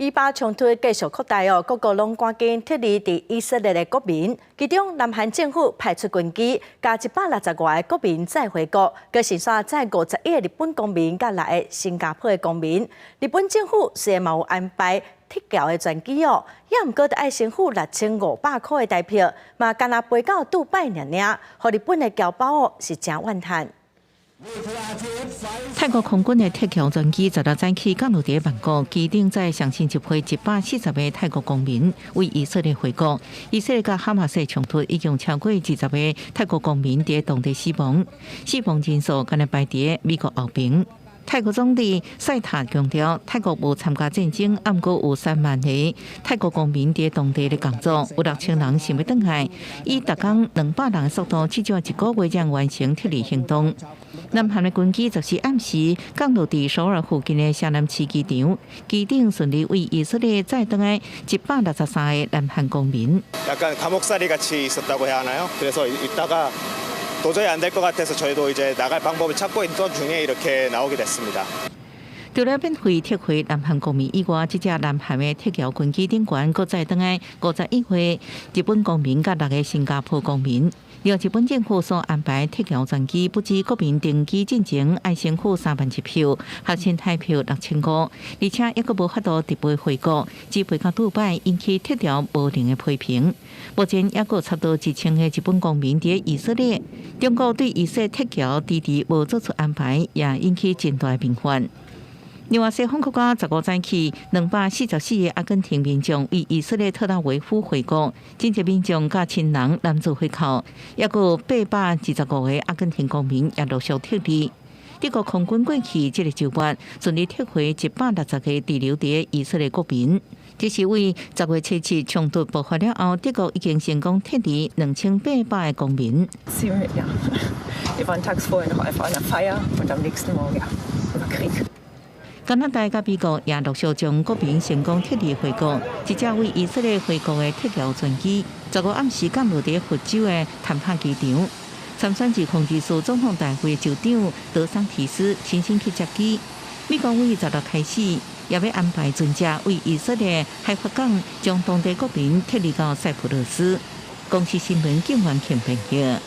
以巴衝突繼續擴大哦，各國攏趕緊撤離佇以色列的國民。其中，南韓政府派出軍機，共160外個國民載回國，閣剩煞載51個日本公民佮六個新加坡的公民。日本政府雖然嘛有安排撤僑的專機哦，也毋過得愛先付6500箍的台票，嘛干焦飛到杜拜爾爾，予日本的僑胞哦是誠怨嘆。泰國空軍的撤僑專機十六早起降落佇曼谷，機頂載上新一批140個泰國公民為以色列回國。以色列佮哈馬斯衝突已經超過20個泰國公民佇當地死亡，死亡人數敢若排佇美國後爿。泰國總理賽塔強調，泰國無參加戰爭，毋過有3萬個泰國公民佇當地咧工作，有6000人想欲轉來，以逐工200人的速度，至少一個月才完成撤離行動。南韓的軍機十四暗時降落佇首爾附近的城南市機場，機頂順利為以色列載轉來163個南韓公民。 약간 감옥살이 같이 있었다고 해야 하나요? 그래서 있다가 도저히 안 될 것 같아서 저희도 이제 나갈 방법을 찾고 있던 중에 이렇게 나오게 됐습니다. 除了免費撤回南韓公民以外，這架南韓的撤僑軍機頂懸閣載轉來51歲日本公民佮六個新加坡公民。另外，日本政府所安排撤僑專機，不止國民登機進前愛先付3萬日票，合新台票6500，而且猶閣無法度直飛回國，只飛到杜拜，引起撤僑無能的批評。目前猶閣差不多1000個日本公民佇以色列，中國對以色列撤僑遲遲無做出安排，也引起真大民怨。另外，西方國家十五早起，244個阿根廷民眾為以色列特拉維夫回國，真濟民眾佮親人攔住回口，猶閣有825個阿根廷公民也陸續撤離。德國空軍過去這個週末順利撤回160個滯留佇以色列國民。這是為10月7日衝突爆發了後，德國已經成功撤離2800個公民。 Wir waren tags vorher noch auf einer Feier und am nächsten Morgen, ja, war Krieg. 加拿大佮美國也陸續將國民成功撤離回國。這架為以色列回國的撤僑專機，十五暗時降落佇佛州的坦帕機場。參選2024總統大會州長德桑提斯親身去接機。美國為十六開始，也欲安排船隻為以色列海法港將當地國民撤離到塞浦路斯。公視新聞警員慶編譯。